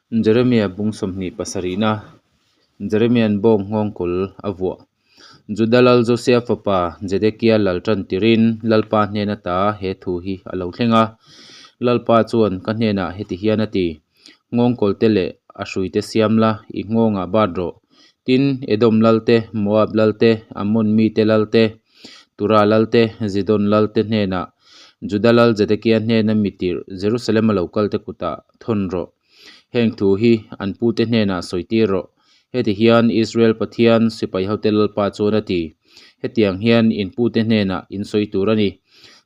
Jeremia bung 27na, Jeremia'n bawng nghawngkawl a vuah. Juda lal Josia fapa Zedekia lal tan tirin Lalpa hnen ata he thu hi a lo thleng a. Lalpa chuan ka hnenah heti hian a ti, Nghawngkawl te leh a hrui te siam la, i nghawngah bat rawh. Tin, Edom lal te, Moab lal te, Ammon mite lal te, Tura lal te, Zidon lal te hnenah Juda lal Zedekia hnena mi tirh Jerusalem a lo kal te kutah thawn rawh. Heng thu hi an pute hnenah sawi tir rawh. Heti hian Israel Pathian sipaihote Lalpa chuan a ti, Hetiang hian in pute hnenah in sawi tur a ni.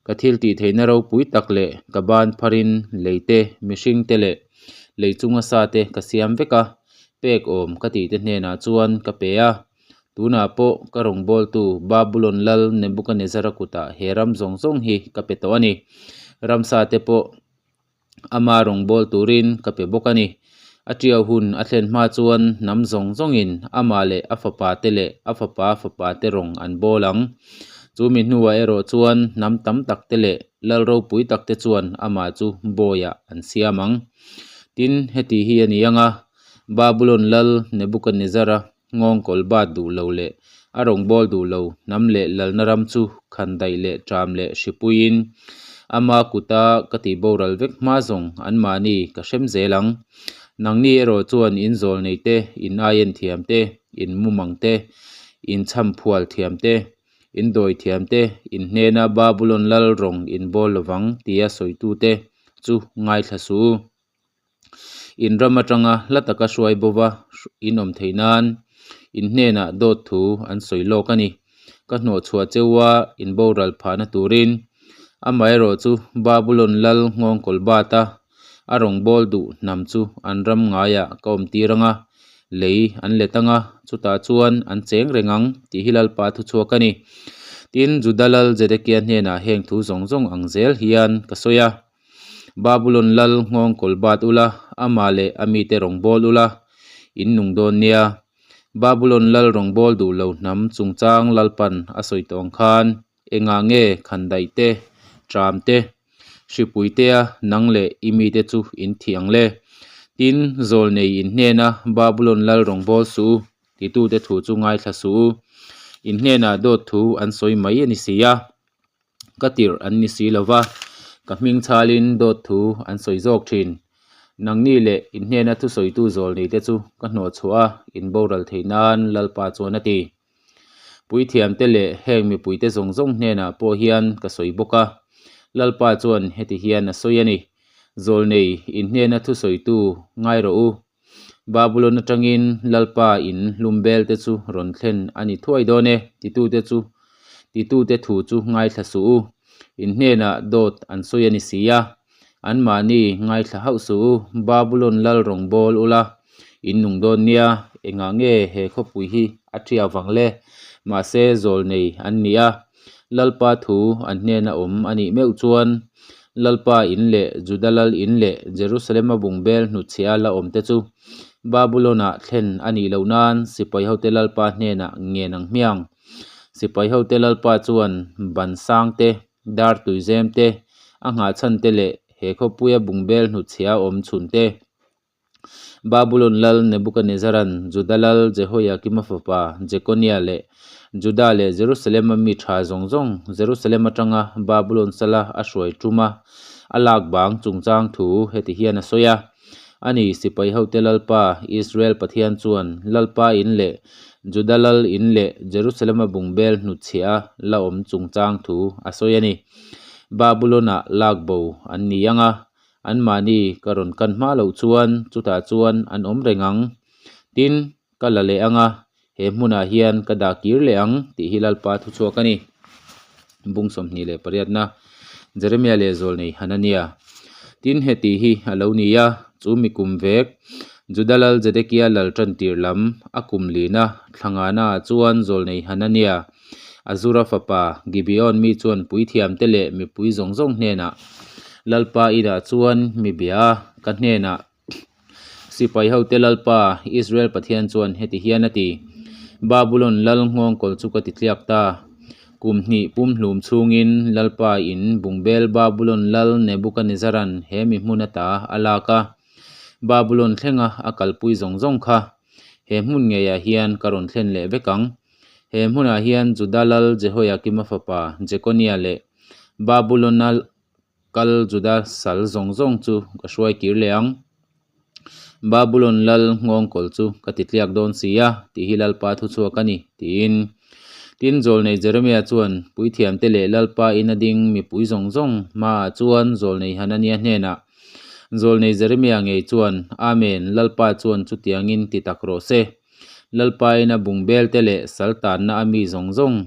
Ka thil tih theihna ropui tak leh ka ban pharin lei te, mihring te leh lei chunga sa te ka siam vek a, pek awm ka tihte hnenah chuan ka pe a. Tunah pawh ka rawngbawltu Babulon lal Nebukanezzara kutah he ram zawng zawng hi ka pe tawh a ni. Ramsa te pawh ama rawngbâwl tûrin ka pe bawk a ni. A ṭiau hun a thlen hma chuan hnam zawng zawngin amah leh a fapate leh a fapa fapate rawng an bâwl ang. Chu mi hnuah erawh chuan hnam tam takte leh lal ropui takte chuan amah chu bawiah an siam ang. Tin, heti hi a ni ang a, Babulon lal Nebukanezzara nghawngkawl bat duh lo leh a rawngbâwl duh lo hnam leh lalna ram chu khandaih leh ṭam leh hripuiin ama kuta ka tih boral vek hma zawng anmahni ka hrem zel ang. Nangni erawh chuan in zawl nei te, in aien thiam te, in mumang te, in chhamphual thiam te, in dawi thiam te, in hnena Babulon lal rawng in bawl lovang tia sawitute chu ngaithla suh u. In ram atanga hla taka hruai bova in awm theih nan in hnenah dawt thu an sawi lawk a ni. Ka hnawhchhuah cheu a in boral phahna turin amaherawh chu Babulon lal nghawngkawl bata a rawngbâwl duh hnam chu an ram ngaiah ka awm tir ang a, lei an let ang a, chutah chuan an cheng reng ang tih hi Lalpa thuchhuak a ni. Tin, Juda lal Zedekia hnenah heng thu zawng zawng ang zel hian ka sawi a. Babulon lal nghawngkawl bat ula, amah leh a mite rawngbâwl ula, in nung dawn nia. Babulon lal rawngbâwl duh lo hnam chungchâng Lalpan a sawi tawh ang khân, engah nge khandaih te, ṭam te, hripui tea nang leh i mite chu in thih ang le? Tin, zawlnei in hnêna Babulon lal rawngbâwl suh u, titute thu chu ngaithla suh u. In hnênah dâwt thu an sawi mai a ni si a. Ka tirh an ni si lo va, ka hming chhalin dawt thu an sawi zawk thin. Nangni leh in hnena thusawitu zawlneite chu ka hnawhchhuah a, in boral theih nan Lalpa chuan a ti. Puithiamte leh heng mipuite zawng zawng hnenah pawh hian ka sawi bawk a, Lalpa chuan heti hian a sawi a ni, Zawlnei in hnena thusawitu ngai rawh u, Babulon atangin Lalpa in hlum bel te chu rawn thlen a ni thuai dawn e, titute chu titute thu chu ngaithla suh u. In hnenah dawt an sawi a ni si a, anmahni ngaithla hauh suh u. Babulon lal rawng bawl ula, in nung dawn nia, engah nge he khawpui hi a ṭia vang le? Mahse zawlnei an ni a, Lalpa thu an hnena awm a nih meuh chuan Lalpa in leh Juda lal in leh Jerusalem-a bungbel hnutchhiah la awmte chu Babulon-ah thlen a nih loh nan sipaihote Lalpa hnenah ngen ang hmiang. Sipaihote Lalpa chuan ban sang te, dar tuizem te, a nghahchhan te leh he khawpuia bungbel hnutchhiah awm chhun te, Babulon lal Nebukanezzara'n Juda lal Jehoiakima fapa Jekonia leh Juda leh Jerusalem-a mi tha zawng zawng Jerusalem atanga Babulon sala a hruai ṭuma a lak bang chungchang thu heti hian a sawi a, Ani, sipai hote Lalpa, Israel Pathian chuan Lalpa in leh Juda lal in leh Jerusalem-a bungbel hnutchhiah a la awm chungchang thu a sawi a ni. Babulon-ah lak bo an ni ang a, Anmahni ka rawn kan hma loh chuan chutah chuan an awm reng ang. Tin, ka la leh ang a, he hmunah hian ka dah kir leh ang tih hi Lalpa thuchhuak a ni. Bung 28na, Jeremia leh Zawlnei Hanania. Tin, heti hi a lo ni a, chu mi kum vek, Juda lal Zedekia lal tan tirh lam a kum lina thlangana ah chuan Zawlnei Hanania, Azura fapa Gibeon mi chuan puithiamte leh mipui zawng zawng hnenah, Lalpa inah chuan mi bia a, ka hnenah, Sipai hote Lalpa, Israel Pathian chuan heti hian a ti, Babulon lal nghawngkawl chu ka ti tliak ta. Kum hnih pumhlum chhungin Lalpa in bungbel Babulon lal Nebukanezaran he mi hmun ata a lak a. Babulon thlenga a kalpui zawng zawng kha he hmun ngeiah hian ka rawn thlen leh vek ang. He hmunah hian Juda lal Jehoiakima fapa Jekonia leh Babulona kal Juda sal zawng zawng chu ka hruai kir leh ang. Babulon lal nghawngkawl chu ka ti tliak dawn si a, tih hi Lalpa thuchhuak a ni, tiin. Tin, Zawlnei Jeremia chuan puithiamte leh Lalpa ina ding mipui zawng zawng hmaah chuan Zawlnei Hanania hnenah, Zawlnei Jeremia ngei chuan, Amen, Lalpa chuan chutiangin ti tak rawh se. Lalpa ina bungbelte leh sal tanna a mi zawng zawng,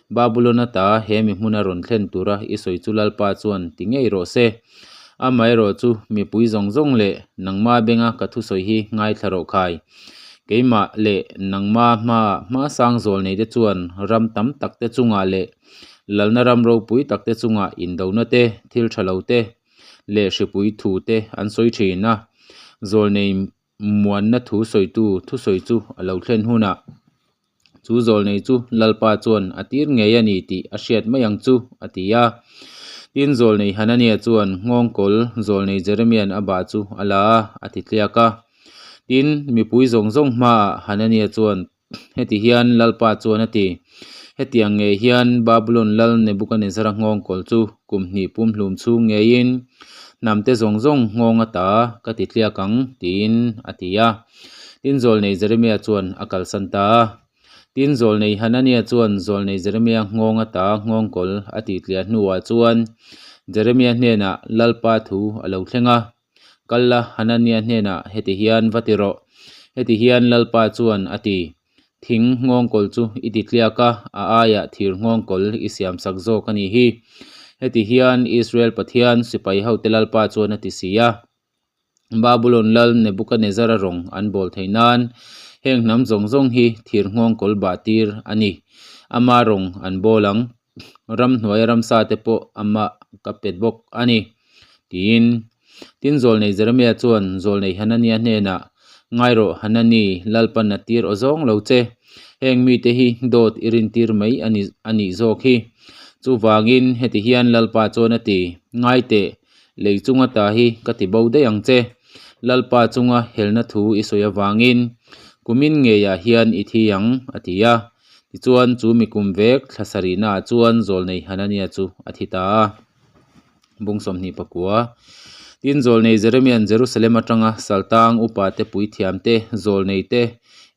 Babulon ata he mi hmuna rawn thlen tura i sawi chu Lalpa chuan ti ngei rawh se. Amaherawhchu, mipui zawng zawng leh nangma benga ka thusawi hi ngaithla rawh khai. Keimah leh nangma hmaah hmasang zawl neite chuan ram tam takte chungah leh lalna ram ropui takte chungah indona te, thil tha lo te leh hripui thu te an sawi thin a. Zawlnei Muanna thu sawitu thusawi chu a lo thlen hunah chu zawlnei chu Lalpa chuan a tir ngei a ni tih a hriat mai ang chu, a ti a. Tin, zawlnei Hanania chuan nghawngkawl zawlnei Jeremia'n a bah chu a la a, a ti tliak a. Tin, mipui zawng zawng hmaah Hanania chuan Heti hian Lalpa chuan a ti, Hetiang ngei hian Babulon lal Nebukanezzara nghawngkawl chu kum hnih pumhlum chhung ngeiin hnamte zawng zawng nghawng ata ka ti tliak ang, tiin a ti a. Tin, zawlnei Jeremia chuan a kalsan ta a. Tin, zawlnei Hanania chuan zawlnei Jeremia nghawng ata nghawngkawl a tih tliah hnuah chuan Jeremia hnenah Lalpa thu a lo thleng a. Kal la, Hanania hnenah heti hian va ti rawh. Heti hian Lalpa chuan a ti, Thing nghawngkawl chu i ti tliak a, a aiah thir nghawngkawl i siamsak zawk a nih hi. Heti hian Israel Pathian sipai hote Lalpa chuan a ti si a, Babulon lal Nebukanezzara rawng an bawl theih nan heng hnam zawng zawng hi thir nghawngkawl bah tir a ni. Ama rawng an bawl ang. Ramhnuaia ramsa te pawh amah ka pe bawk a ni, tiin. Tin, zawlnei Jeremia chuan zawlnei Hanania hnenah, Ngai rawh, Hanani, Lalpan a tir aw zawng lo che. Heng mite hi dawt i rintir mai a ni a nih zawk hi. Chuvangin heti hian Lalpa chuan a ti, Ngai teh, lei chunga ta hi ka ti bo daih ang che. Lalpa chunga helna thu i sawi avangin kumin ngeiah hian i thi ang, a ti a. Tichuan, chu mi kum vek thla sarihnaah chuan zawlnei Hanania chu a thi ta a. Bung 29. Tin, zawlnei Jeremia'n Jerusalem atanga Saltang upate puithiamte, zawlneite,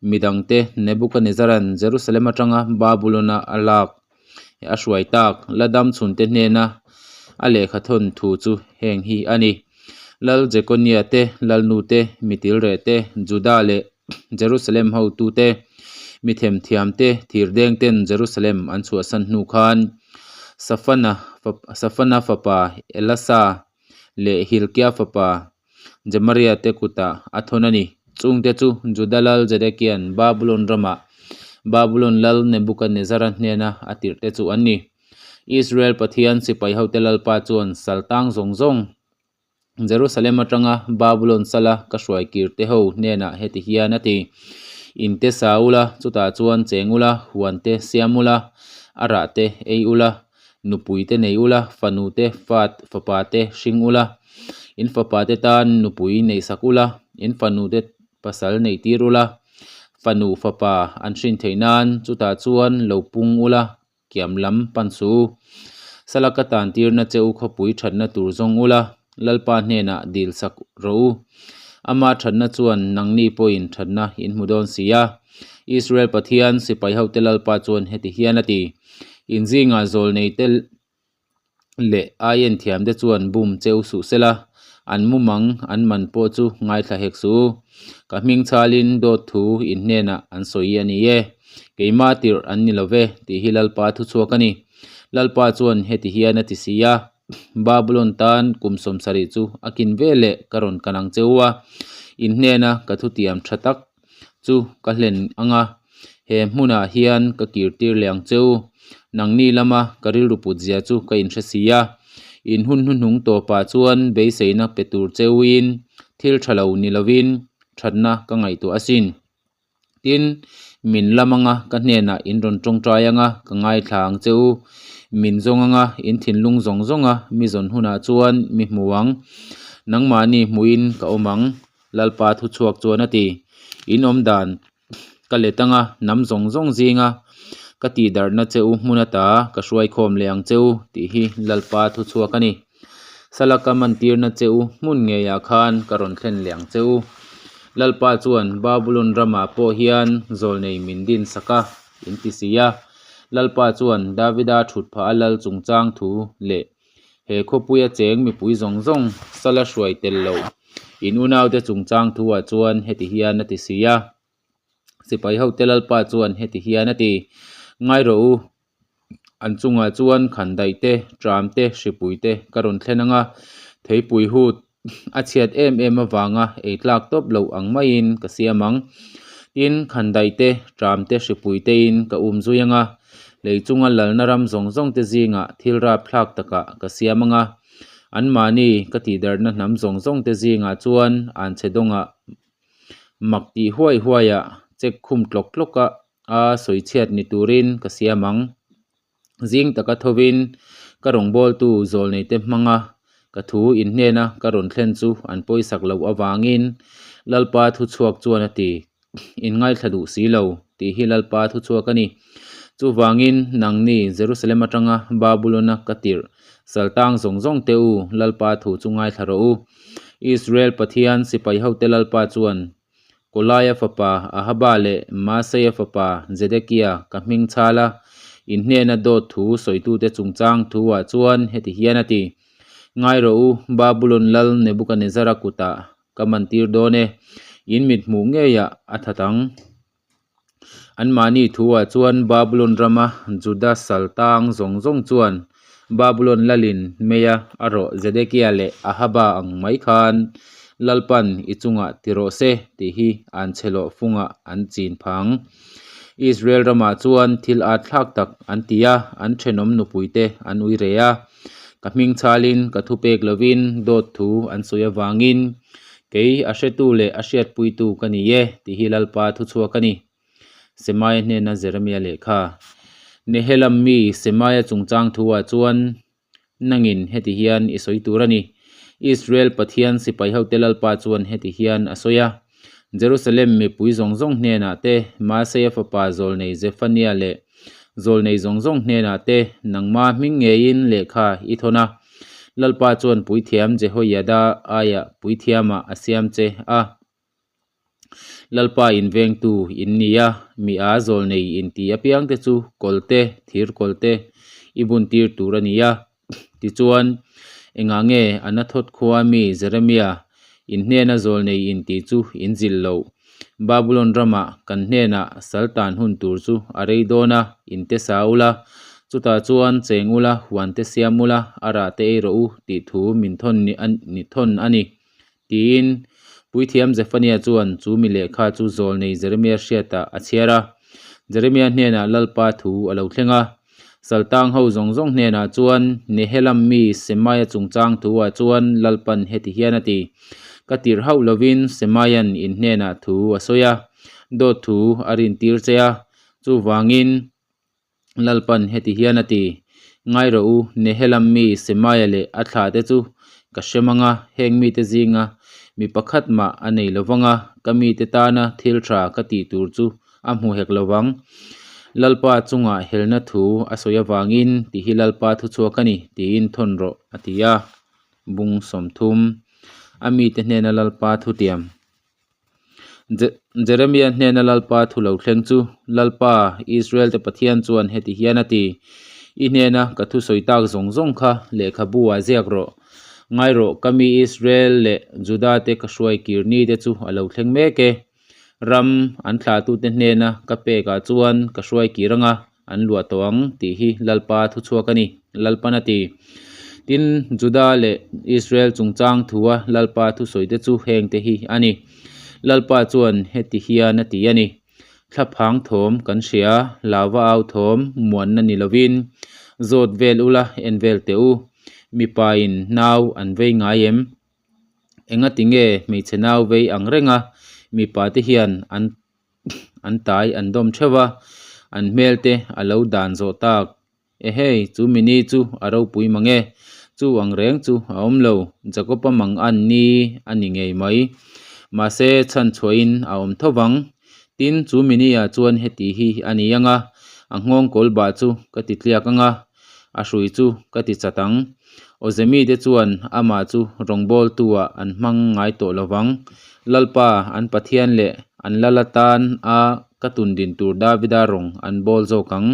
midangte Nebukanezzara'n Jerusalem atanga Babulona a lak a hruai tak la dam chhunte hnena a lehkha thawn thu chu heng hi a ni. Lal Jekonia te, Lalnu te, mitilreh te, Juda leh Jerusalem hotute, mi themthiamte thirdengten Jerusalem an chhuahsan hnu khan Safana Safana fapa Elasa leh Hilkia fapa Gemaria te kutah a thawn a ni. Chungte chu Juda lal Zedekia'n Babulon ramah Babulon lal Nebukanezzara hnena a tirhte chu an ni. Israel Pathian sipai hote Lalpa chuan saltang zawng zawng Jerusalem atanga Babulon sala ka hruai kir te ho hnenah heti hian a ti, In te sa ula, chutah chuan cheng ula, huan te siam ula, a rah te ei ula, nupui te nei ula, fanu te, fat, fapa te hring ula, in fapa te tan nupui neihsak ula, in fanu te pasal neih tir ula, fanu fapa an hrin theih nan chutah chuan lo pung ula, Kiam lam pan suh u. Sala ka tan tirna che u khawpui thatna tur zawng ula, Lalpa hnenah dil sak rawh u. Ama thatna chuan nangni pawhin thatna in hmu dawn si a. Israel Pathian sipai hote Lalpa chuan heti hian a ti, In zingah zawlnei te leh aien thiamte chuan bum che u suh sela, an mumang an man pawh chu ngaithla hek suh u. Ka hming chhalin dawt thu in hnenah an sawi a ni e. Keimah tirh an ni lo ve, tih hi Lalpa thuchhuak a ni. Lalpa chuan heti hian a ti si a, Babulon tan kum 70 chu a kin ve leh ka rawn kan ang che u a, in hnena ka thutiam tha tak chu ka hlen ang a, he hmunah hian ka kir tir leh ang che u. Nangni lama ka rilru put zia chu ka inhre si a, in hun hnuhnung tawpah chuan beiseina pe tur che uin thil tha lo ni lovin thatna ka ngaihtuah asin. Tin, min lam anga ka hnenah in rawn tawngtai anga ka ngaithla ang che u. Min zawng anga in thinlung zawng zawnga mi zawn hunah chuan mi hmu ang. Nangmahni hmuhin ka awm ang. Lalpa thuchhuak chuan a ti. In awm dan ka let anga hnam zawng zawng zinga ka tihdarhna che u hmun ata ka hruaikhawm leh ang che u tih hi Lalpa thuchhuak a ni. Sala ka mantirna che u hmun ngeiah khan ka rawn thlen leh ang che u. Lalpa chuan Babulon ramah pawh hian zawlnei min din sak a, in ti si a. Lalpa chuan Davida thut phah a lal chungchang thu leh he khawpuia cheng mipui zawng zawng sala hruai tel loh in unaute chungchang thuah chuan heti hian a ti si a. Sipai hote Lalpa chuan heti hian a ti, Ngai rawh u, an chungah chuan khandaih te, tram te, hripui te ka rawn thlen ang a, theipui hut a chhiat em em avanga ei tlak tawp loh ang maiin ka siam ang. Tin, khandaih te, tram te, hripui tein ka um zui ang a, lei chunga lalna ram zawng zawng te zingah thil rap thlak takah ka siam ang a, anmahni ka tihdarhna hnam zawng zawng te zingah chuan anchhe dawngah Mak tih huai huaiah check khum tlawk tlawk a a sawi chhiat ni turin ka siam ang. Zing taka thovin ka rawngbawltu zawlneite hmanga ka thu inhnena ka rawn thlen chu an pawisak loh avangin Lalpa thuchhuak chuan a ti. In ngaithla duh si lo tih hi Lalpa thuchhuak a ni. Chuvangin nangni Jerusalem atanga Babulona ka tirh saltang zawng zawng te u Lalpa thu chu ngaithla rawh u. Israel Pathian sipai hote Lalpa chuan Kolaia fapa Ahaba leh Maaseia fapa Zedekia ka hming chhal a, in hnena dawt thu sawitute chungchang thuah chuan heti hian a ti, Ngai rawh u, Babulon lal Nebukanezzara kutah ka mantir dawn e, in mit hmuh ngeiah a that ang. Anmahni thuah chuan Babulon rama Juda sal tang zawng zawng chuan Babulon lalin meia a rawh Zedekia leh Ahaba ang mai khan Lalpan i chungah ti rawh se tih hi an chhelawh fungah an chin phang. Israel ramah chuan thil at thlak tak an ti a, an thenawm nupuite an ui re a. Ka hming chhalin ka thupek lovin dawt thu an sawi avangin Kei a hretu leh a hriatpuitu ka ni e, tih hi Lalpa thuchhuak a ni. Semaia hnena Jeremia lehkha. Nehelam mi Semaia chungchang thuah chuan nangin heti hian i sawi tur a ni. Israel Pathian sipai hote Lalpa chuan heti hian a sawi a, Jerusalem mipui zawng zawng hnenah te, Maaseia fapa zawlnei Zephania leh zawlnei zawng zawng hnenah te nangma hming ngeiin lehkha i thawn a. Lalpa chuan puithiam Jehoiada aiah puithiamah a siam che a. Lalpa invengtu in ni a, mi a zawlnei inti apiangte chu kawlte, thir kawlte i buntir tur a ni a. Tichuan, engah nge Anathot khua mi Jeremia in hnena zawlnei in tih chu in zilh loh? Babulon ramah kan hnenah sal tan hun tur chu a rei dawn a, in te sa ula, chutah chuan cheng ula, huan te siam ula, a rah te ei rawh u tih thu min thawn ni thawn a ni. Tiin Puithiam Zephania chuan chu mi lehkha chu zawlnei Jeremia hriatah a chhiar a. Jeremia hnenah Lalpa thu a lo thleng a. Saltang ho zawng zawng hnenah chuan Nehelam mi Semaia chungchang thuah chuan Lalpan heti hian a ti, Ka tirh hauh lovin Semaia'n in hnenah thu a sawi a, dawt thu a rintir che a, chuvangin, Lalpan heti hian a ti, Ngai rawh u, Nehelam mi Semaia leh a thlahte chu ka hrem ang a, heng mite zinga mi pakhat mah a nei lo vang a, ka mite tana thil tha ka tih tur chu a hmu hek lo vang. Lalpa chungah helna thu a sawi avangin ti hi Lalpa thuchhuak a ni, tiin thawn rawh, a ti a. Bung 30 A mite hnena Lalpa thutiam. Jeremia hnena Lalpa thu lo thleng chu, Lalpa, Israel-te Pathian chuan heti hian a ti, I hnena ka thusawi tak zawng zawng kha lehkhabu ah ziak rawh. Ngai rawh, ka mi Israel leh Juda-te ka hruai kir ni te chu a lo thleng mek e. Ram an thlahtute hnena ka pekah chuan ka hruai kir anga an luah tawh ang tih hi Lalpa thuchhuak a ni, Lalpan a ti. Tin, Juda leh Israel chungchang thua Lalpa thusawite chu hengte hi a ni. Lalpa chuan heti hian a ti a ni, Thlaphang thawm kan hria, lava au thawm muanna ni lovin, zawt vel ula en vel teh u, mipain nau an vei ngai em? Engati nge hmeichhe nau vei ang renga mipa te hian an an tai an dawm theuh a, an hmel te a lo dan zawh tak. Ehei, chu mini chu a ropui mang e, chu ang reng chu a awm lo, Jakob-a mang an ni a ni ngei mai. Mahse, chhanchhuahin a awm tho vang. Tin, chu mini-ah chuan heti hi a ni ang a, a nghawngkawl bah chu ka ti tliak ang a, a hrui chu ka ti chat ang. Awzemite chuan amah chu rawngbawltu-ah an hmang ngai tawh lo vang. Lalpa, an Pathian leh an lal atan a ka tundin tur Davida rawng an bawl zawk ang.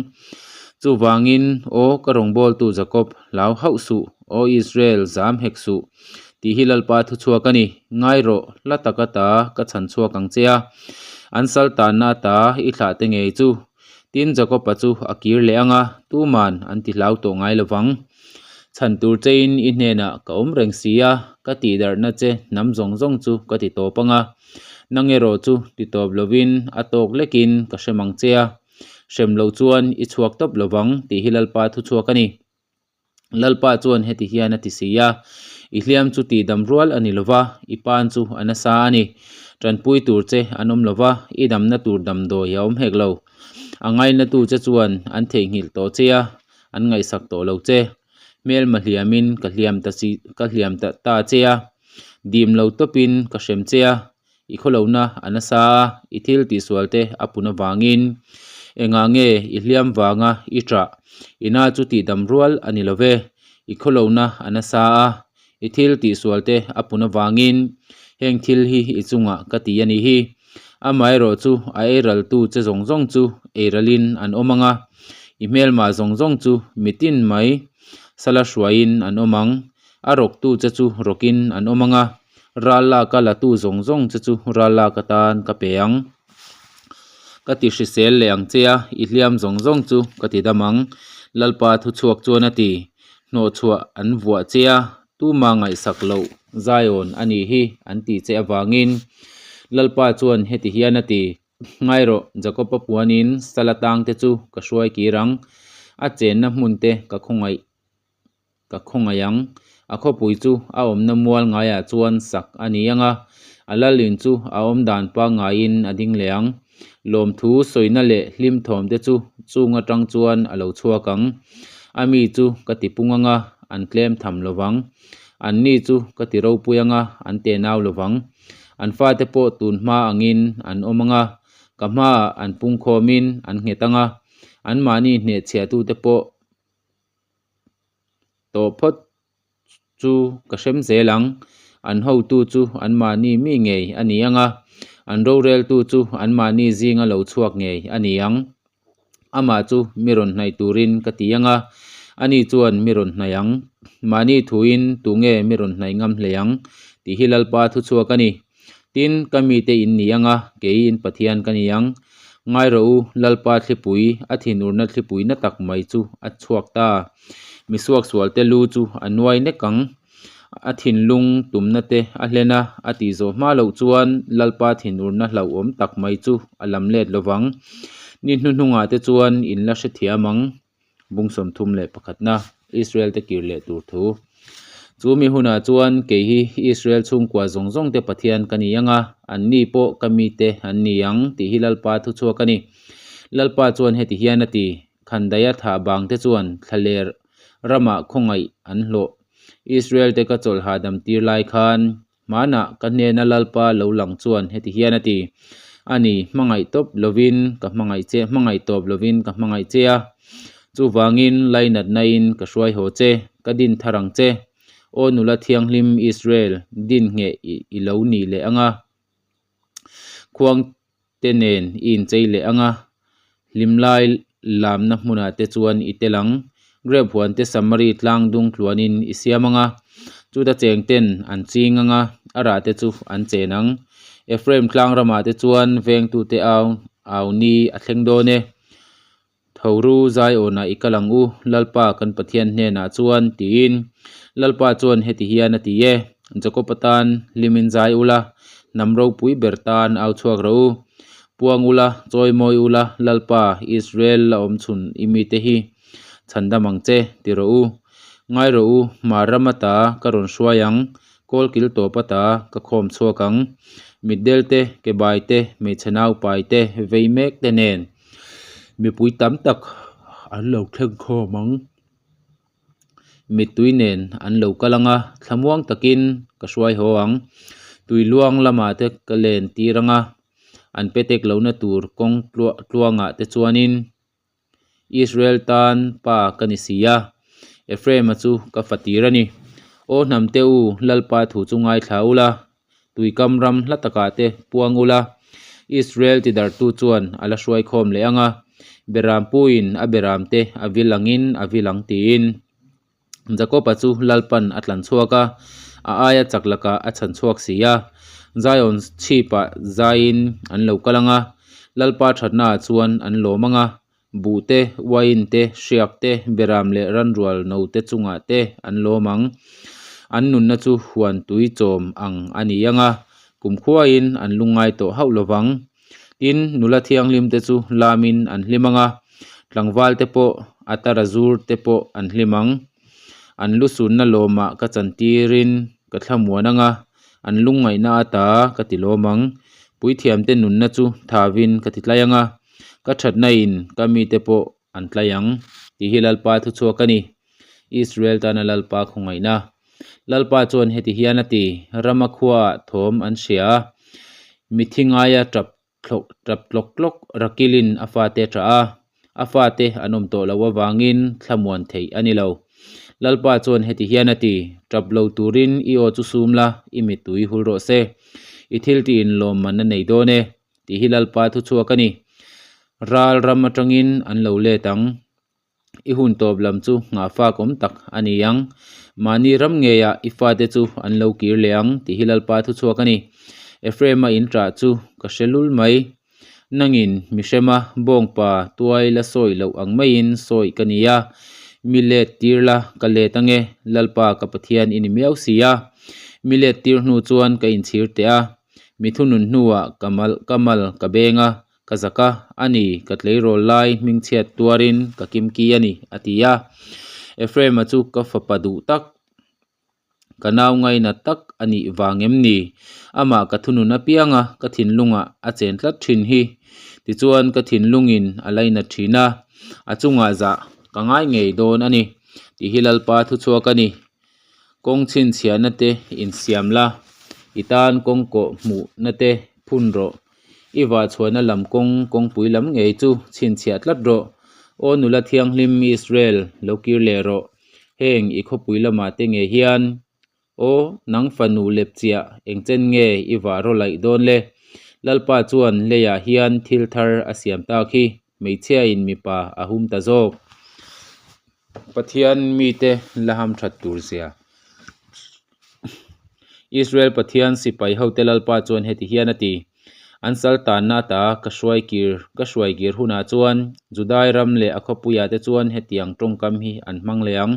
Chuvangin, aw ka rawngbawltu Jakob, hlau hauh suh, aw Israel, zam hek suh, tih hi Lalpa thuchhuak a ni. Ngai rawh, hla tak ata ka chhan chhuak ang che a, an sal tanna ata i thlah te ngei chu. Tin, Jakob-a chu a kir leh ang a, tuman an ti hlau tawh ngai lo vang. Chhan tur chein i hnenah ka awm reng si a, ka tihdarhna che hnam zawng zawng chu ka ti tawp ang a. Nang erawh chu ti tawp lovin a tawk lekin ka hrem ang che a, hrem loh chuan i chhuak tawp lo vang tih hi Lalpa thuchhuak a ni. Lalpa chuan heti hian a ti si a, I hliam chu tihdam rual a ni lo va, i pan chu a nasa a ni. Tanpui tur che an awm lo va, i damna tur damdawi a awm hek lo. A ngainatu che chuan an theihnghilh tawh che a, an ngaihsak tawh lo che. Hmelma hliamin ka hliam ta si ka hliam ta ta che a, dim lo tawpin ka hrem che a, i khawlohna a nasa a, i thil tihsual te a pun avangin engah nge i hliam vanga i ṭah? I na chu tihdam rual a ni lo ve, i khawlohna a nasa a, i thil tihsual te a pun avangin heng thil hi i chungah ka ti a nih hi. Amaherawh chu a eiraltu che zawng zawng chu eiralin an awm ang a, i hmelmah zawng zawng chu mitin mai sala hruaiin an awm ang, a rawktu che chu rawkin an awm ang a, ral laka latu zawng zawng che chu ral lak atan ka pe ang. Ka ti hrisel leh ang che a, i hliam zawng zawng chu ka ti dam ang, Lalpa thuchhuak chuan a ti. Hnawhchhuah an vuah che a, tuma ngaihsak loh Zion a nih hi an tih che avangin Lalpa chuan heti hian a ti, Ngai rawh, Jakob-a puanin sala tangte chu ka hruai kir ang, a chenna hmunte ka khawngaih ka khawngaih ang. A khawpui chu a awmna mual ngaiah chuan sak a ni ang a, a lal in chu a awm dan pangngaiin a ding leh ang. Lawmthu sawina leh hlim thawm te chu chung atang chuan a lo chhuak ang. A mi chu ka ti pung ang a, an tlem tham lo vang. An ni chu ka ti ropui ang a, an tenau lo vang. An fate pawh tun hma angin an awm ang a, ka hmaah an pungkhawmin an nghet ang a, anmahni hnehchhiahtute pawh tawh phawt chu ka hrem zel ang. An hotu chu anmahni mi ngei a ni ang a, an roreltu chu anmahni zinga lo chhuak ngei a ni ang. Amah chu mi rawn hnaih turin ka ti ang a, ani chuan mi rawn hnaih ang. Mahni thuin tunge mi rawn hnaih ngam hlei ang tih hi Lalpa thuchhuak a ni. Tin, ka mite in ni ang a, kei in Pathian ka ni ang. Ngai rawh u, Lalpa thlipui, a thinurna thlipui na tak mai chu a chhuak ta. Mi suaksualte lu chu a nuai nek ang. A thinlung tumna te a hlen a, a tih zawh hma loh chuan Lalpa thinurna hlauhawm tak mai chu a lam let lo vang. Ni hnuhnungah te chuan in la hrethiam ang. Bung 31na Israel te kir leh tur thu. Chu mi hunah chuan kei hi Israel chhungkua zawng zawng te Pathian ka ni ang a, anni pawh ka mite an ni ang tih hi Lalpa thuchhuak a ni. Lalpa chuan heti hian a ti, Khandaia thah bang te chuan thlaler ramah khawngaih an hlawh. Israel te ka chawlh hahdam tir lai khan Hmanah ka hnena Lalpa lo lang chuan heti hian a ti, A ni, hmangaih tawp lovin ka hmangaih che, hmangaih tawp lovin ka hmangaih che a. Chuvangin lainatnain ka hruai haw che, ka din thar ang che. Aw nula thianghlim Israel, din ngheh i lo ni leh ang a. Khuang te nen i inchei leh ang a, hlimlai lamna hmunah te chuan i tel ang. Grape huan te Samari tlang dung tluanin i siam ang a, chuta cheng ten an ching ang a, a rah te chu an chen ang. Ephraim tlang ramah te chuan vengtute au au ni a thleng dawn e. Tho ru Zaiawnah i kal ang u, Lalpa kan Pathian hnenah chuan, tiin. Lalpa chuan heti hian a ti e, Jakob-a tan hlimin zai ula, hnam ropui ber tan au chhuak rawh u. Puang ula, chawi mawi ula, Lalpa, Israel la awm chhun i mite hi chhandam ang che, ti rawh u. Ngai rawh u, hmar ram ata ka rawn hruai ang, kawl kil tawp ata ka khawm chhuak ang. Mitdel te, kebai te, hmeichhe naupai te, vei mek te nen. Mipui tam tak an lo thleng khawm ang. Mittui nen an lo kal ang a, thlamuang takin ka hruai haw ang. Tui luang lamah te ka len tir ang a, an petek lohna tur kawng tluangah te chuanin Israel tan pa ka ni si a, Ephraim-a chu ka fa tir a ni. Aw hnamte u, Lalpa thu chu ngaithla ula, tuikam ram hla takah te puang ula, Israel tidarhtu chuan a la hruai khawm leh ang a, Berampuiin a beramte a vil angin a vil ang tiin. Jakob-a chu Lalpan a tlan chhuak a, a aia chak lakah a chhan chhuak si a. Zion chhipah zaiin an lo kal ang a, Lalpa thatnaah chuan an lawm ang a, buh te, uain te, hriak te, beram leh ranrual no te chungah te an lawm ang. An nunna chu huan tui chawm ang a ni ang a, kumkhuain an lungngai tawh hauh lo vang. Tin, nula thianghlim te chu lamin an hlim ang a, tlangval te pawh, a tara zur te pawh an hlim ang. An lu sunna lawmah ka chantirin ka thlamuan ang a, an lungngaihna ata ka ti lawm ang. Puithiamte nunna chu thavin ka ti tlai ang a, ka thatna in ka mite pawh an tlai ang, tih hi Lalpa thuchhuak a ni. Israel tana Lalpa khawngaihna. Lalpa chuan heti hian a ti, Rama khuaah thawm an hria a, mithi ngaia tap thlawk tap tlawk tlawk Rakilin a fate a tah a, a fate an awm tawh loh avangin thlamuan theih a ni lo. Lalpa chuan heti hian a ti, Tap lo turin i aw chu sum la, i mittui hul rawh se. I thiltiin lawmman a nei dawn e, tih hi Lalpa thuchhuak a ni. Ral ram atangin an lo let ang. I hun tawp lam chu nghahfak awm tak a ni ang. Mahni ram ngeiah i fate chu an lo kir leh ang tih hi Lalpa thuchhuak a ni. Ephraim-a in ṭah chu ka hre lul mai. Nangin mi hrema bawngpa tuai la sawi loh ang maiin sawi ka ni a, mi let tir la ka let ange, Lalpa ka Pathian i ni miau si a. Mi let tir hnu chuan ka inchhir teh a, mi thunun hnuah ka mal ka mal ka beng a, Ka zak a, a ni, ka tleirawl lai hmingchhiat tuarin ka kimki a ni, a ti a. Ephraim-a chu ka fapa duh tak, ka nau ngaina tak a nih vang em ni? Amah ka thunun apiang a, ka thinlungah a chen tlat thin hi. Tichuan ka thinlungin a lainat thin a, a chungah zah ka ngai ngei dawn a ni, tih hi Lalpa thuchhuak a ni. Kawng chhinchhiahna te insiam la, i tan kawng kawh hmuhna te phun rawh. I vahchhuahna lam kawng kawngpui lam ngei chu chhinchhiah tlat rawh. Aw nula thianghlim Israel, lo kir leh rawh. Heng i khawpui lamah te ngei hian, Aw nang fanu lepchiah, engchen nge i vah raw laih dawn le? Lalpa chuan leiah hian thil thar a siam tak hi, hmeichhiain mipa a hum ta zawk. Pathian mite la hamthat tur zia. Israel Pathian sipai hote Lalpa chuan heti hian a ti, An sal tanna ata ka hruai kir ka hruai kir hunah chuan Judai ram leh a khawpuiah te chuan hetiang tawngkam hi an hmang leh ang,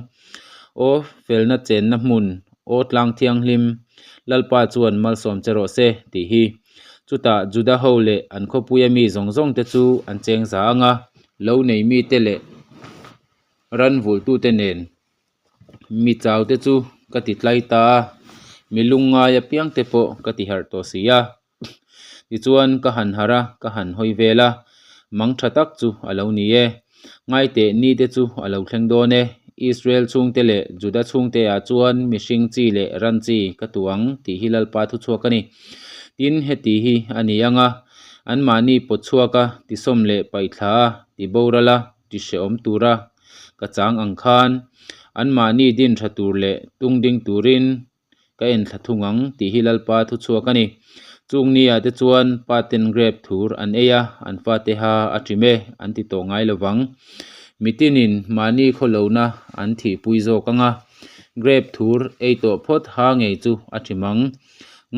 Aw felna chenna hmun, aw tlang thianghlim, Lalpa chuan malsawm che rawh se, tih hi. Chutah Juda ho leh an khawpuia mi zawng zawng te chu an cheng za ang a, lo nei mite leh ran vulhtute nen Mi chau te chu ka ti tlai ta a, mi lungngai apiang te pawh ka ti harh tawh si a. Tichuan ka han harh a, ka han hawi vel a, mang tha tak chu a lo ni e. Ngaiteh ni te chu a lo thleng dawn e. Israel chhungte leh Juda chhungte ah chuan mihring chi leh ran chi ka tuh ang tih hi Lalpa thuchhuak a ni. Tin, heti hi a ni ang a, anmahni pawt chhuak a, tisawm leh paihthla a, ti boral a, ti hrehawm tura ka chang ang khan anmahni din tha tur leh tung ding turin ka en thla thung ang tih hi Lalpa thuchhuak a ni. Chung ni ah te chuan pa ten grape thur an ei a, an fate ha a ṭim e an ti tawh ngai lovang. Mitinin mahni khawlohna an thihpui zawk ang a, grape thur ei tawh phawt ha ngei chu a ṭim ang.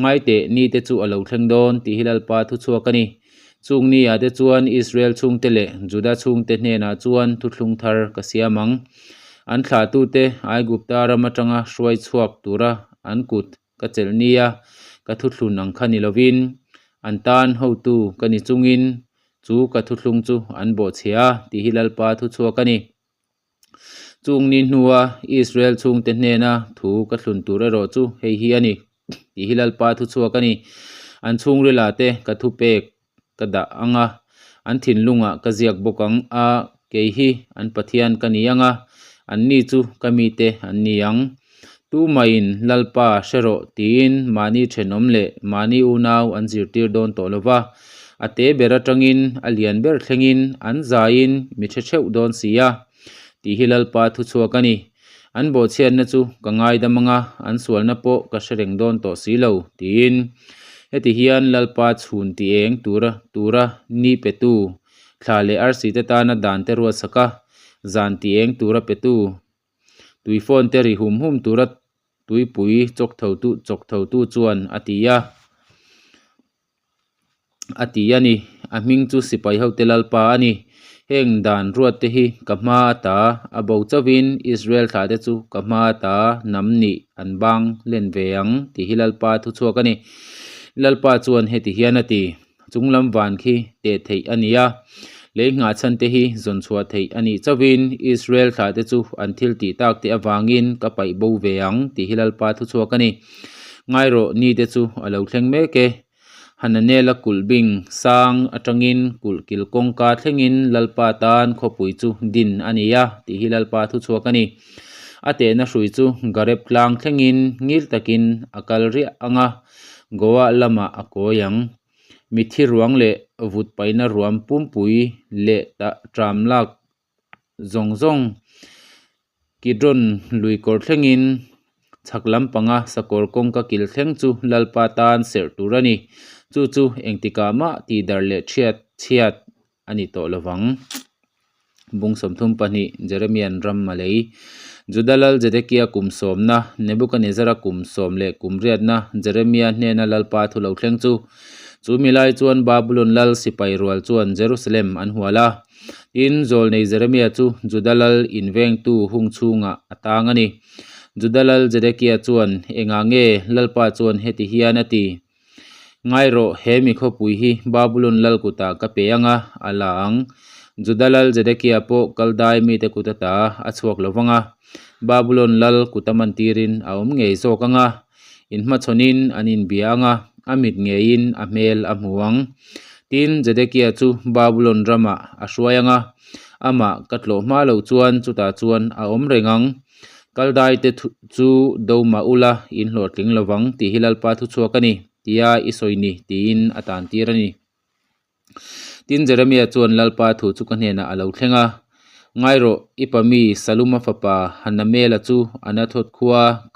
Ngaiteh ni te chu a lo thleng dawn tih hi Lalpa thuchhuak a ni. Chung ni ah te chuan Israel chhungte leh Juda chhungte hnenah chuan thuthlung thar ka siam ang. An thlahtute Aigupta ram atanga hruai chhuak tura an kut ka chelh nia ka thuthlun ang kha ni lovin, an tan hotu ka ni chungin chu ka thuthlung chu an bawhchhia a tih hi Lalpa thuchhuak a ni. Chung ni hnua Israel chhungte hnena thu ka thlun tur erawh chu hei hi a ni, tih hi Lalpa thuchhuak a ni. An chhungrilah te ka thupek ka dah ang a, an thinlungah ka ziak bawk ang a, kei hi an Pathian ka ni ang a, anni chu ka mite an ni ang. Tumahin Lalpa hre rawh tiin mahni thenawm leh mahni unau an zirtir dawn tawh lo va, a te ber atangin a lian ber thlengin an zaiin mi hre theuh dawn si a, tih hi Lalpa thuchhuak a ni. An bawhchhiatna chu ka ngaidam anga an sualna pawh ka hre reng dawn tawh si lo, tiin. Heti hian Lalpa chhun ti eng tura tura ni petu, thla leh arsi te tana dan te ruatsak a, zan ti eng tura petu, Tui phone te ri hum hum tura tuipui chawk tho tu chawk tho tu chuan a ti a a ti a ni. A hming chu sipai hote lalpa a ni. Heng dan ruat te hi ka hma ata a bo chauhin Israel thlah te chu ka hma ata nam nih an bang len ve ang tih hi lalpa thuchhuak a ni. Lalpa chuan heti hian a ti. Chung lam van khi teh theih a ni a, lei nghah chhan te hi zawn chhuah theih a nih chauhin Israel thlah te chu an thil tih tak te avangin ka paih bo ve ang tih hi Lalpa thuchhuak a ni. Ngai rawh ni te chu a lo thleng mek e. Hananela kulh bing sang atangin kulh kil kawngka thlengin Lalpa tan khawpui chu din a ni a tih hi Lalpa thuchhuak a ni. A tehna hrui chu Gareb tlang thlengin ngil takin a kal riah ang a. Goa lamah a kawi ang. Mithi ruang leh vut paihna ruam pumpui leh tah ṭam lak zawng zawng Kidron lui kawr thlengin chhak lampanga sakawr kawngka kil thleng chu Lalpa tan serh tur a ni. Chu chu engtikah mah tihdarh leh ṭhiat chhiat a ni tawh lovang. Bung 32, Jeremian ram a lei. Juda lal Zedekia kum sawmna, Nebukanezzara kum sawm leh kum riatna, Jeremia hnena Lalpa thu lo thleng chu. Chu mi lai chuan Babulon lal sipai rual chuan Jerusalem an hual a. Tin, zawlnei Jeremia chu Juda lal invengtu hung chhungah a tang a ni. Juda lal Zedekia chuan, Engah nge Lalpa chuan heti hian a ti? Ngai rawh, he mi khawpui hi Babulon lal kutah ka pe ang a, a la ang. Juda lal Zedekia pawh Kaldai mite kut ata a chhuak lo vang a, Babulon lal kuta mantirin a awm ngei zawk ang a, inhmachhawnin an inbia ang a, a mit ngeiin a hmel a hmu ang. Tin, Zedekia chu Babulon ramah a hruai ang a, amah ka tlawh hma loh chuan chutah chuan a awm reng ang. Kaldai te chu do mah ula in hlawhtling lovang tih hi Lalpa thuchhuak a ni, tia i sawi ni, tiin a tan tir a ni. Tin, Jeremia chuan Lalpa thu chu ka hnenah a lo thleng a, Ngai rawh, i pa mi Saluma fapa Hanamela chu Anathot khua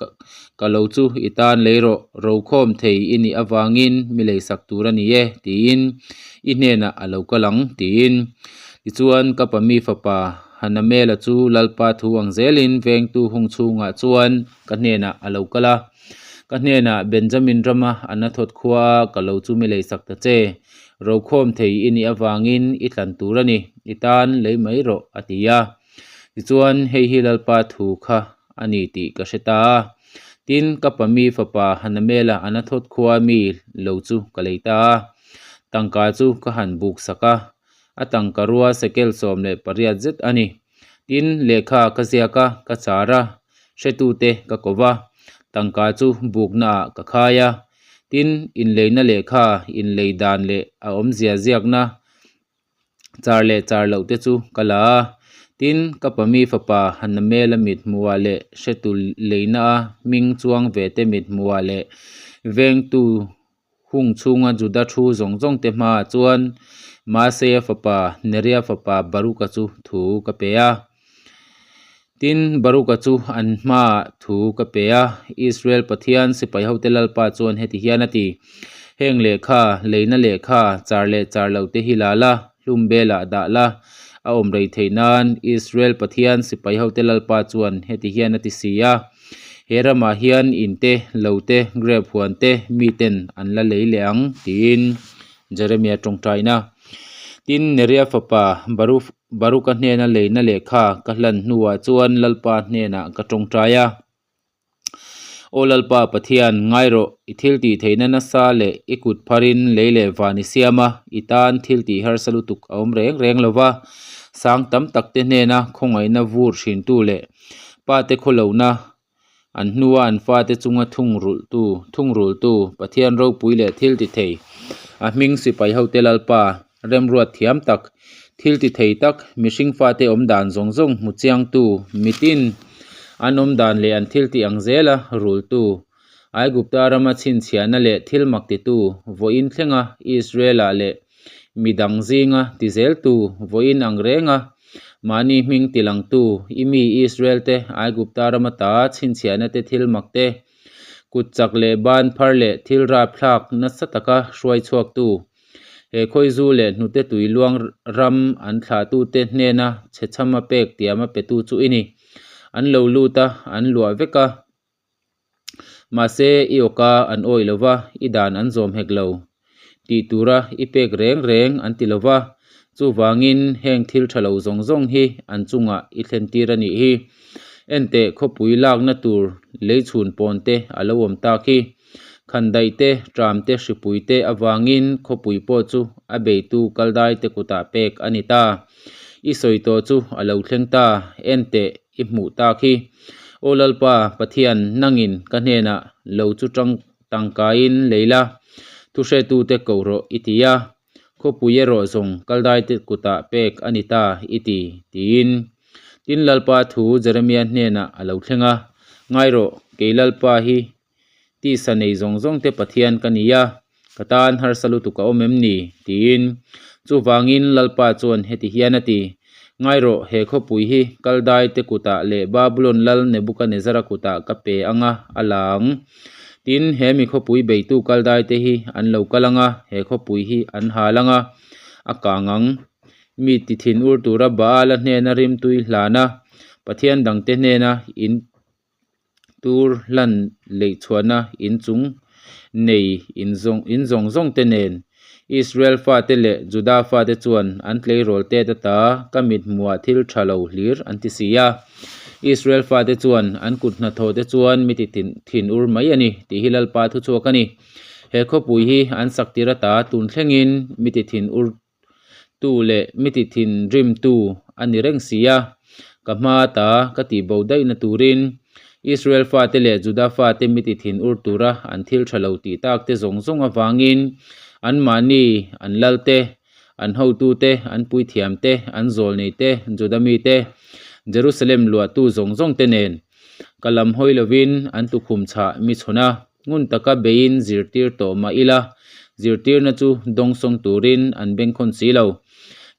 ka lo chu i tan lei rawh, rokhawm thei i nih avangin mi leisak tur a ni e, tiin i hnenah a lo kal ang, tiin. Tichuan, ka pa mi fapa Hanamela chu Lalpa thu ang zelin vengtu hung chhungah chuan ka hnenah a lo kal a. Ka hnenah, Benjamin rama Anathot khuaa ka lo chu mi leisak ta che. Rokhawm thei i nih avangin i tlan tur a ni, i tan lei mai rawh, a ti a. Tichuan, hei hi Lalpa thu kha a ni tih ka hre ta a. Tin, ka pa mi fapa Hanamela Anathot khuaa mi lo chu ka lei ta a. Tangka chu ka han buk sak a. A tangka rua sekel 18 zet a ni. Tin, lehkha ka ziak a, ka char a, hretute ka ko va, tangka chu buknaah ka khai a. Tin, inleina lehkha, inlei dan leh a awmzia ziakna char leh char loh te chu ka la a. Tin, ka pami fapa Hanamela mithmuhah leh hretu leina a hming chuang ve te mithmuhah leh vengtu Hung chhunga Juda thu zawng zawng te hmaah chuan Maaseia fapa Neria fapa Baruka chu thu ka pe a. Tin, Baruka chu an hmaah thu ka pe a. Israel Pathian sipai hote Lalpa chuan heti hian a ti, Heng lehkha, leina lehkha, char leh char loh te hi la la, hlum belah dah la, a awm rei theih nan Israel Pathian sipai hote Lalpa chuan heti hian a ti si a. He ramah hian in te, lo te, grape huan te miten an la lei leh ang, tiin Jeremia tawngtaina. Tin, Neria fapa Baruch Baruka hnena leina lehkha ka hlan hnuah chuan Lalpa hnenah ka tawngtai a. Aw Lalpa Pathian, ngai rawh, i thil tih theihna nasa leh i kut pharin lei leh van i siam a, i tan thil tih harsa lutuk a awm reng reng lo va. Sang tam takte hnena khawngaihna vur thintu leh Pate khawlohna, an hnua an fate chunga thungrulhtu, thungrultu, Pathian ropui leh thil ti thei, a hming sipai hote Lalpa, remruat thiam tak, thil ti thei tak, mihring fate awm dan zawng zawng hmu chiangtu, mitin. An awm dan leh an thiltih ang zela rultu, Aigupta rama chhinchhiahna leh thil mak titu, vawiin thlenga Israel-ah leh mi dang zinga ti zeltu, vawiin ang renga mahni hming tilangtu, i mi Israel-te Aigupta rama ta chhinchhiahna te thil mak te, kut chak leh ban phar leh thil rapthlak nasa taka hruai chhuaktu, he khawizu leh hnute tui luang ram an thlahtute hnena chhechhama pek tiama petu chu i ni. An lo lut a, an luah vek a. Mahse, i awka an awih lo va, i dan an zawm hek lo. Tih tura i pek reng reng an ti lo va, chuvangin heng thil tha lo zawng zawng hi an chungah i thlen tir a nih hi. Enteh khawpui lakna tur lei chhun pawn te a lo awm tak hi. Khandaih te, tram te, hripui te avangin khawpui pawh chu a beitu kaldai te kutah pek a ni ta. I sawi tawh chu a lo thleng ta, enteh i hmuh tak hi. Aw Lalpa, Pathian, nangin ka hnenah lo chu tang tangkaiin lei la, thuhretute ko rawh i ti a, khawpui erawh zawng kaldaite kutah pek a ni ta i ti, tiin. Tin, Lalpa thu Jeremia hnenah a lo thleng a, Ngai rawh, kei Lalpa hi tisa nei zawng zawngte Pathian ka ni a, ka tan harsa lutuk a awm em ni? tiin. Chuvangin Lalpa chuan heti hian a ti, Ngai rawh, he khawpui hi Kaldaite kutah leh Babulon lal Nebukanezzara kutah ka pe ang a, a la ang. Tin, he mi khawpui beitu Kaldaite hi an lo kal ang a, he khawpui hi an hal ang a, a kang ang. Mi ti thin ur tura Baala hnena rimtui hlana Pathian dangte hnena in Tur hlan leihchhuahna in chung nei in zawng in zawng zawng te nen Israel fate leh Juda fate chuan an tleirawl tet ata ka mit hmuhah thil tha lo hlir an ti si a. Israel fate chuan an kut hnathawh te chuan mi ti thin ur mai a ni tih hi Lalpa thuchhuak a ni. He khawpui hi an sak tir ata tun thlengin mi ti thin ur tu leh mi ti thinrim tu a ni reng si a, ka hma ta ka tih bo daihna turin Israel fate leh Juda fate mi ti thin ur tura an thil tha lo tih tak te zawng zawng avangin anmahni an lal te, an hotu te, an puithiam te, an zawlnei te, Juda mi te, Jerusalem luahtu zawng zawng te nen ka lam hawi lovin an tukhum chhah mi chhawn a. Ngun taka beiin zirtir tawh mah ila, zirtirna chu dawngsawng turin an bengkhawn si lo.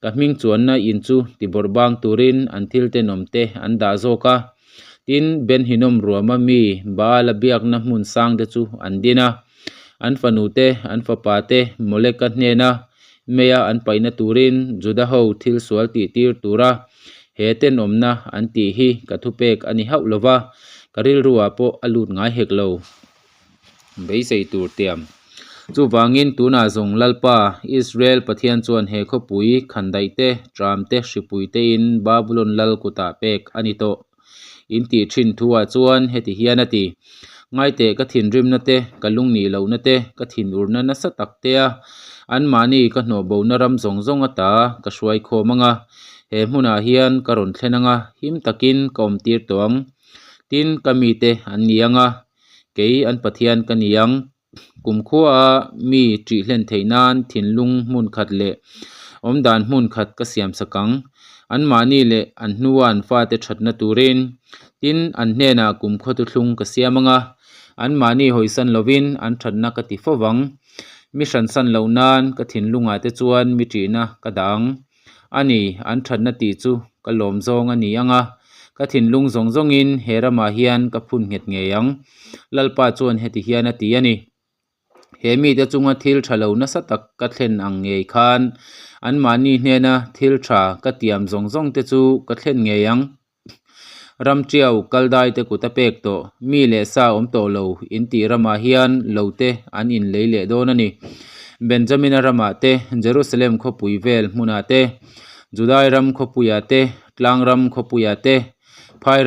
Ka hming chuanna in chu tibawrh bang turin an thil tenawm te an dah zawk a. Tin, Ben Hinnom ruama mi Baala biakna hmun sang te chu an din a. An fanu te, an fapa te Moleka hnena meia an paihna turin Juda ho thil sual tihtir tura he tenawmna an tih hi ka thupek a ni hauh lo va, ka rilruah pawh a lut ngai hek lo. Beisei tur tiam. Chuvangin tunah zawng Lalpa, Israel Pathian chuan he khawpui khandaih te, tram te, hripui tein Babulon lal kutah pek a ni tawh. In tih thin thuah chuan heti hian a ti, Ngaiteh ka thinrimna te, ka lungnih lohna te, ka thinurna nasa tak te a, anmahni ka hnawhbona ram zawng zawng ata ka hruai khawm ang a, he hmunah hian ka rawn thlen ang a, him takin ka awmtir tawh ang. Tin, ka mite an ni ang a, kei an Pathian ka ni ang. Kumkhua mi ṭih hlen theih nan thinlung hmun khat leh awmdan hmun khat ka siam sak ang. Anmahni leh an hnua an fate ṭhatna turin, tin, an hnenah kumkhua thuthlung ka siam ang a, anmahni hawisan lovin an ṭhatna ka ti fo vang. Mi hransan loh nan ka thinlungah te chuan mi ṭihna ka dah ang. A ni, an thatna tih chu ka lawm zawng a ni ang a, ka thinlung zawng zawngin he ramah hian ka phun nghet ngei ang. Lalpa chuan heti hian a ti a ni, He mite chunga thil tha lo nasa tak ka thlen ang ngei khan anmahni hnena thil tha ka tiam zawng zawng te chu ka thlen ngei ang. Ram ṭiau kal dai te kut a pek tawh, mi leh sa awm tawh lo in tih ramah hian lo te an inlei leh dawn a ni. Benjamina ramah te, Jerusalem khawpui vel hmunah te, Judai ram khawpuiah te, tlang ram khawpuiah te, phai.